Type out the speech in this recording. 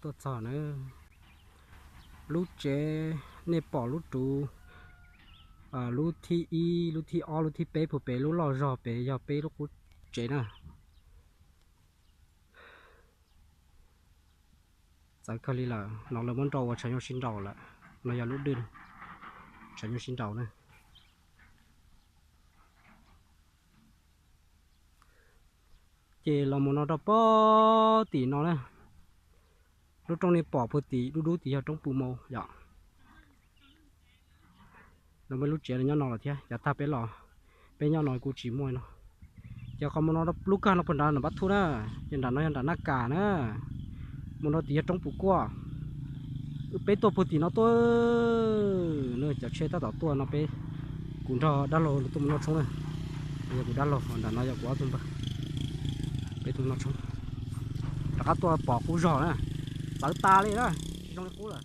Tuaj txog na, lub tsev nej pom lub ruv, lub thib ib, lub thib ob, lub thib peb puag pem lub loj zog pem yog peb lub qub tsev na. Txawv kawg li lawm no, lawv muab nrau ua tshav nyuj sib nraus lawm. No yog lub dwj tshav nyuj sib nraus na. Ces los mus no rau pog tim no na, lub roob nej pom puag tim dub dub tim yog roob Pu Mau yom. Lawv muaj lub tsev nyob no lawm thiab, yav tag peb los, peb nyob no kuj tsis muaj no. Ces qhov mus no lub kag no puag nrad nram Pab Thuj na, ces nram no yog nram Naj Kas na, mus no tim yog roob Pus Kuaj. Wb peb tuaj puag tim no tuaj, cov tsheb tab tom tuaj no peb, kuv nrog dab laug tuaj mus noj tshoob na. Yog kuv dab laug, nram no yog kuv ob tug npawg, peb tuaj noj tshoob. Rov qab tuaj pom qub zog na, txawv tas li na, tsis zoo li qub lawm.